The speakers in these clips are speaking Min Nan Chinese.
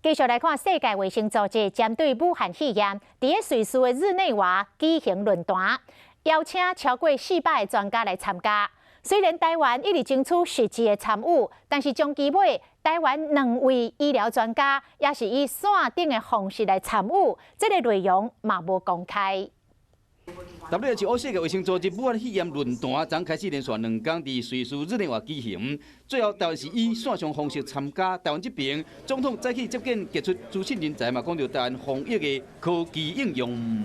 繼續來看世界衛生組織針對武漢肺炎，佇咧瑞士的日內瓦舉行論壇，邀請超過400個專家來參加。雖然台灣一直爭取實際的參與，但是終其尾，台灣兩位醫療專家也是以線頂的方式來參與，這个內容嘛無公開。 WHO 世界衛生組織武漢肺炎論壇，昨開始連續2工佇瑞士日內瓦舉行。最後，台灣是以線上方式參加。台灣這邊總統早起接見傑出資訊人才嘛，講著台灣防疫的科技應用。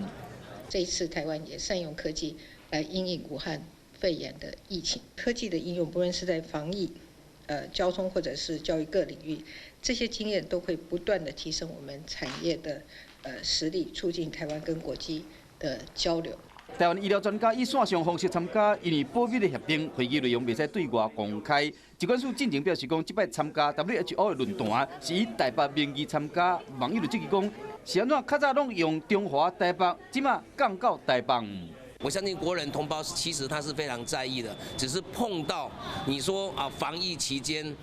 這一次台灣也善用科技來因應武漢肺炎的疫情，科技的應用，不論是在防疫、交通或者是教育各領域，這些經驗都會不斷的提升我們產業的實力，促進台灣跟國際的交流。台灣醫療專家以線上方式參加，因為保密的協定，會議內容袂使對外公開。疾管署進前表示講，這擺參加 WHO 的論壇是以台北名義參加，網友就質疑講，是按怎較早攏用中華台北，這馬降到台北。我相信國人同胞其實他是非常在意的，只是碰到你說啊防疫期間，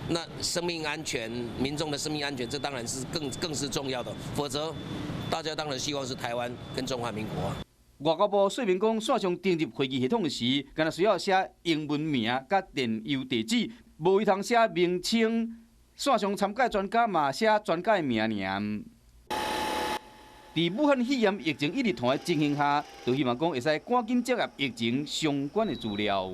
那生命安全、民眾的生命安全，這當然是更是重要的。否則，大家當然希望是台灣跟中華民國。外交部說明講，線上登入會議系統時，敢若需要寫英文名佮電郵地址，無伊通寫名稱。線上參加專家嘛寫專家的名爾。佇武漢肺炎疫情一直傳的情形下，就希望講會使趕緊掌握疫情相關的資料。